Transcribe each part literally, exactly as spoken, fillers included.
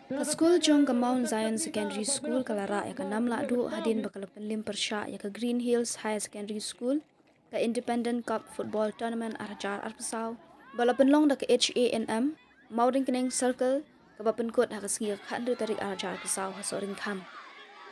Ka skul jong ka Mount Zion Secondary School ka la rah ïa ka nam lahduh hadien ba ka la pynlip pyrshah ïa ka Green Hills Higher Secondary School ka Independent Cup Football Tournament arhajar arphew saw ba la pynlong da ka H A N M Mawryngkneng Circle, kaba pynkut ha ka sngi ka khathynriew tarik arhajar arphew saw ha Sohryngkham.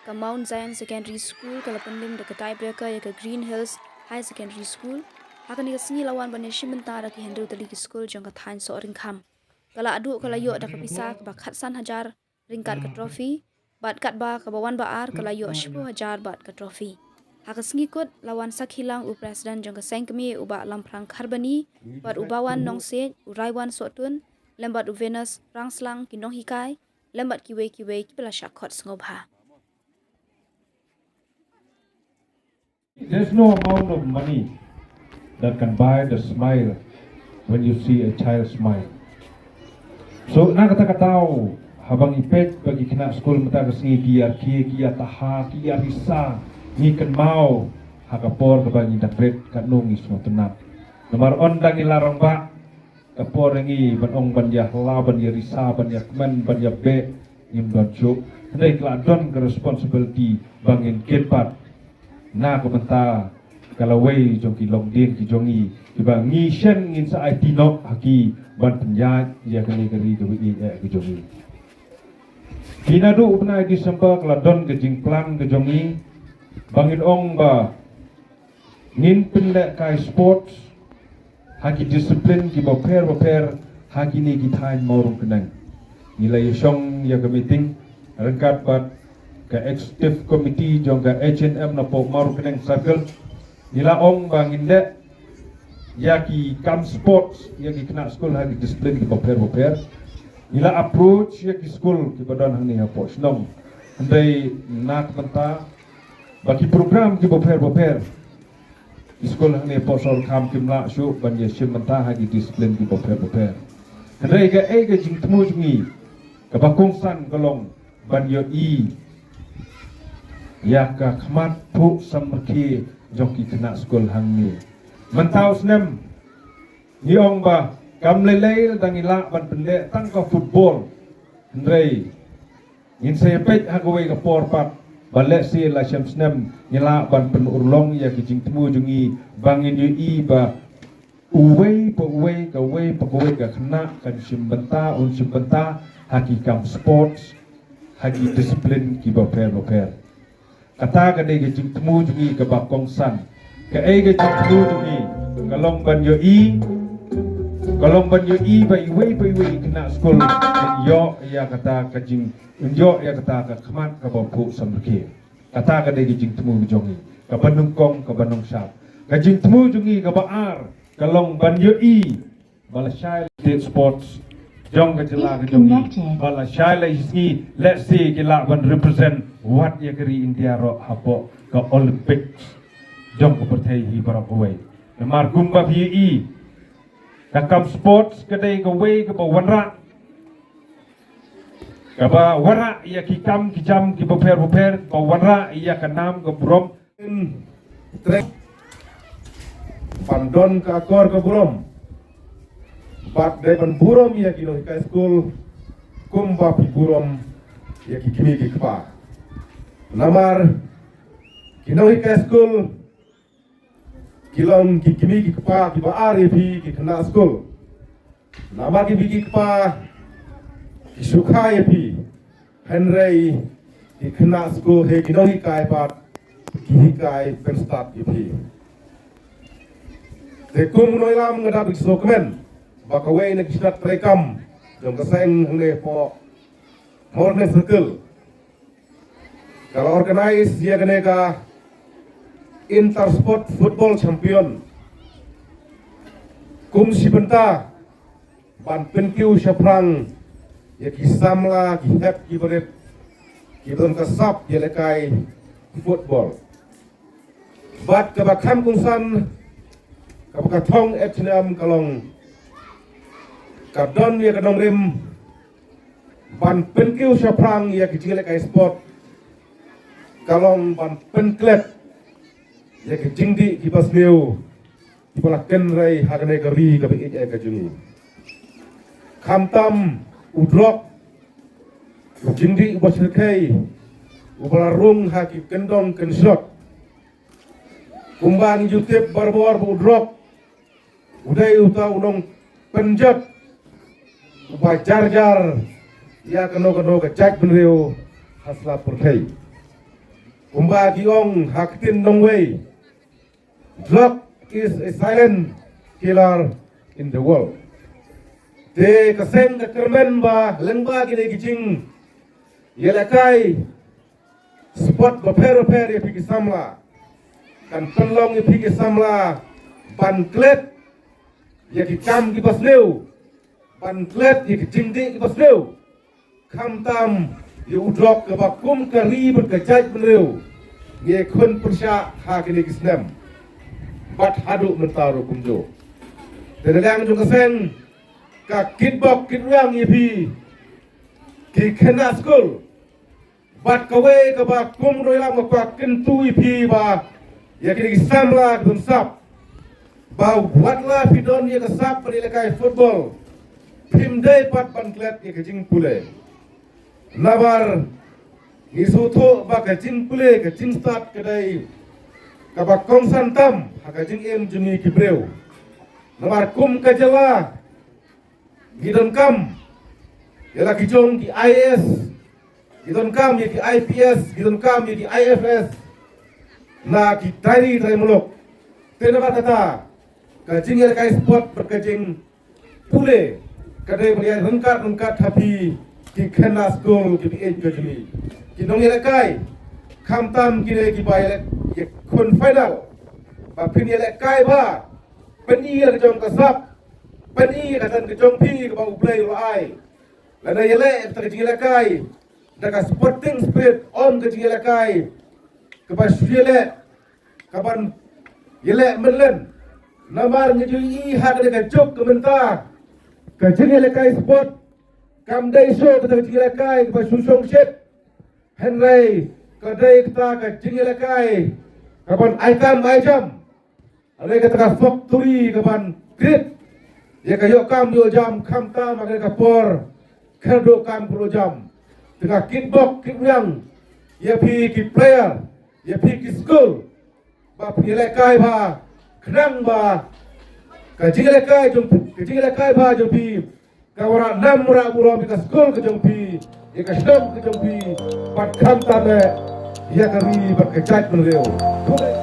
Ka Mount Zion Secondary School ka la pynlip da ka tiebreaker ïa ka Green Hills Higher Secondary School. Ha kane ka sngi la wan ban ïashim bynta da ki hynriew tylli ki skul jong ka thaiñ Sohryngkham. Ka lahduh ka la ïoh da ka pisa kaba khatsan hajar ryngkat ka trophy, bad katba kaba wan ba ar ka la ïoh shiphew hajar bad ka trophy. Ha ka sngi kut la wan sakhi lang u President jong ka seng kmie u Bah Lamphrang Kharbani, bad u Bawan Nongsiej, u Raiwan Sohtun, lem bad u Venus Rangslang, ki nonghikai, lem bad kiwei kiwei kiba la shah khot sngewbha. There's no amount of money that can buy the smile when you see a child smile. So na kata ka daw, haba ngi peit ba ki khynnah skul mynta ka sngi ki ïa rkhie, ki ïa taha, ki ïa risa, ngi kynmaw ha ka por kaba ngi dang rit katno ngi sngewtynnat. Namar ynda ngi la rangbah, ka por ngi ban ong ban ïa hla, ban ïa risa, ban ïa kmen, ban ïa beh, ngim don shuh. Hynrei ka la don ka responsibility ba ngin kit pat na ka bynta ka lawei jong ki longdien ki jong ngi, kiba ngi shen ngin sa aiti noh ha ki ban pynïaid ïa kane ka ri kaba ïeit eh ka jong ngi. Phi, naduh u bnai December ka la don ka jingplan ka jong ngi ba ngin ong ba ngin pynlehkai sports ha ki discipline kiba pher bapher ha kine ki thaiñ Mawryngkneng. Ngi la ïashong ïa ka meeting ryngkat bad ka executive committee jong ka H A N M napoh Mawryngkneng Circle. Ngi la ong ba ngin leh ïa ki kam sports ïa ki khynnah skul ha ki discipline kiba pher bapher. Ngi la approach ïa ki skul kiba don hangne hapoh shnong. Hynrei na ka bynta ba ki program kiba pher bapher, ki skul hangne hapoh Sohryngkham kim lah shuh ban ïashim bynta ha ki discipline kiba pher bapher. Hynrei kaei ka jingthmu jong ngi kaba kongsan ka long ban ïohi ïa ka khmat phuh samrkhie jong ki khynnah skul hangne. Mynta u snem ngi ong ba kam lei lei lada ngi lah ban pynleh tang ka football, hynrei ngin sa ïa peit ha kawei ka por pat ba lehse la shem snem ngi lah ban pynurlong ïa ki jingthmu jong ngi ba ngin ïohi ba uwei pa uwei, kawei pa kawei ka khynnah kan shim bynta, un shim bynta ha ki kam sports, ha ki discipline kiba pher bapher. Kata ka dei ka jingthmu jong ngi kaba kongsan. Kaei ka jingthmu jong ngi? Ka long ban ïohi, ka long ban ïohi ba iwei pa iwei i khynnah skul kan ïoh ïa kata ka jing, kan ïoh ïa kata ka khmat kaba phuh samrkhie. Kata ka dei ka jingthmu jong ngi kaba nyngkong, kaba nyngshap. Ka jingthmu jong ngi kaba ar ka long ban ïohi ba lashai la state sports jong ka jylla ka jong ngi, ba lashai la sngi lehse ki lah ban represent wat ïa ka ri India ruh hapoh ka Olympics jong ka pyrthei hi baroh kawei. Namar kumba phi ïohi, ka kam sports ka dei kawei kaba wanrah, kaba wanrah ïa ki kam ki jam kiba pher bapher, kaba wanrah ïa ka nam ka burom. Trek ban don ka akor ka burom, bad dei ban burom ïa ki nonghikai skul kumba phi burom ïa ki kmie ki kpa. Namar ki nonghikai skul ki long ki kmie ki kpa kiba ar ïa phi ki khynnah skul. Namar ki kmie ki kpa ki shu kha ïa phi, hynrei ki khynnah skul, hynrei ki nonghikai pat ki hikai pynstad ïa phi. Te kum u nongïalam nga dap sngewkmen ba kawei na ki shnat treikam jong ka seng hangne hapoh Mawryngkneng Circle ka la organize ïa kane ka Inter Sport Football Champion kum shi bynta ban pynkiew shaphrang ïa ki samla, ki hep, ki barit kiba don ka sap ïalehkai football. Bad kaba kham kongsan, kaba ka thong H A N M ka long, ka don ïa ka nongrim ban pynkiew shaphrang ïa ki jingïalehkai sport, ka long ban pynklet ïa ki jingdih kiba sniew kiba la kynrei ha kane ka ri kaba ïeit ka jong ngi. Khamtam u drok, U jingdih uba shyrkhei, uba la rung ha ki kyndong kynshot. Kumba ngi ju tip barabor ba u drok u dei uta u nongpynjot uba jar jar ïa kano kano ka jaitbynriew ha sla pyrthei. Kumba ki ong ha ktien nongwei, drug is a silent killer in the world. Te ka seng ka kyrmen ba lyngba kine ki jingïalehkai sport bapher bapher ïa phi ki samla kan pynlong ïa phi ki samla ban klet ïa ki kam kiba sniew, ban klet ïa ki jingdih kiba sniew. Khamtam ïa u drok kaba kum ka ri bad ka jaitbynriew ngi khun pyrshah ha kine ki snem bad haduh mynta ruh kumjuh. Te na liang jong ka seng ka kitbok kitrwiang ïa phi ki khynnah skul. Bad kawei kaba kum u nongïalam nga kwah kyntu ïa phi ba ïa kine ki samla ki don sap, ba wat la phi don ïa ka sap ban ïalehkai football, phim dei pat ban klet ïa ka jingpule. Namar ngi sngewthuh ba ka jingpule, ka jingstad ka dei kaba kongsan tam ha ka jingim jong ngi ki briew. Namar kum ka jylla ngi donkam ïa la ki jong ki I A S, ngi donkam ïa ki I P S, ngi donkam ïa ki I F S na ki diary diary muluk. Te namar kata ka jingïalehkai sport bad ka jingpule ka dei ban ïaid ryngkat ryngkat ha phi ki khynnah skul kiba ïeit ka jong ngi. Ki nongïalehkai, khamtam kine kiba ïaleh ïa khun final, ba phin ïalehkai ba pyni ïa la ka jong ka sap, pyni ïa ka jong ka jong phi kaba U Blei u la ai. Lada ïaleh ïa kata ka jingïalehkai da ka sporting spirit, ym ka jingïalehkai kaba shu ïaleh kaban ïaleh mynlen. Namar ngi ju ïohi ha kane ka juk ka mynta, ka jingïalehkai sport kam dei shuh kata ka jingïalehkai kaba shu shongshit. Hynrei ka dei kata ka jingïalehkai kaban ai kam ai jam. Hynrei kata ka factory kaban create ïa ka ïoh kam ïoh jam, khamtam ha kane ka por kyrduh kam kyrduh jam. Te nga kitbok kitrwiang ïa phi ki player, ïa phi ki skul, ba phin ïalehkai bha, khnang ba ka jingïalehkai jong, ka jingïalehkai bha jong phi ka wanrah nam wanrah burom ïa ka skul ka jong phi, ïa ka shnong ka jong phi, bad khamtam eh ïa ka ri bad ka jaitbynriew. Khublei.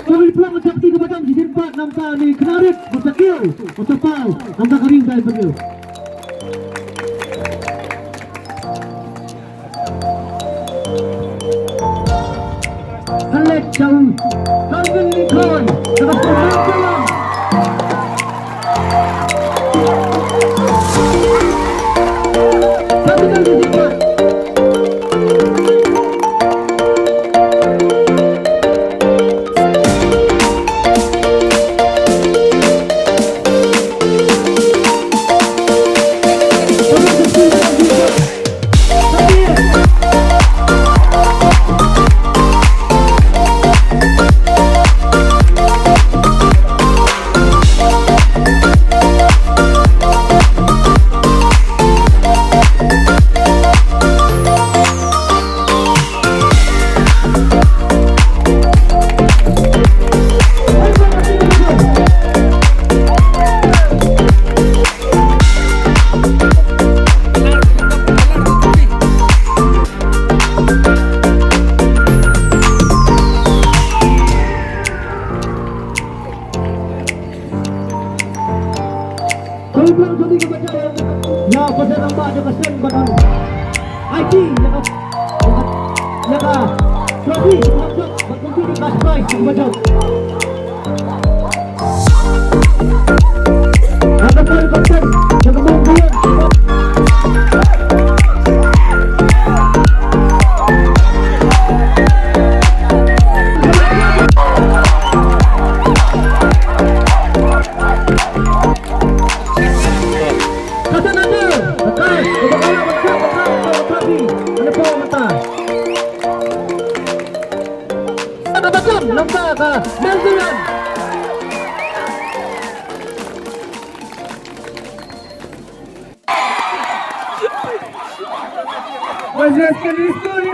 Kawei plang ka jong ki kaba dang ki jingbat namar ka ni knarit, masa kiew, masa pau, namar ka ring dai beriu. Alex Chau, Calvin Lee Khoi, daga Pahang Jalan. Satu kali jingbat. Kawei plang jong ki kaba jop. Ïa, pasal nang ba jong ka seng ba don. Aiti ïa ka, ïa ka trophy, bad kumjuh ka prize kaba jop. Ïa ka kapten jong ka Mawbang. West Secondary School,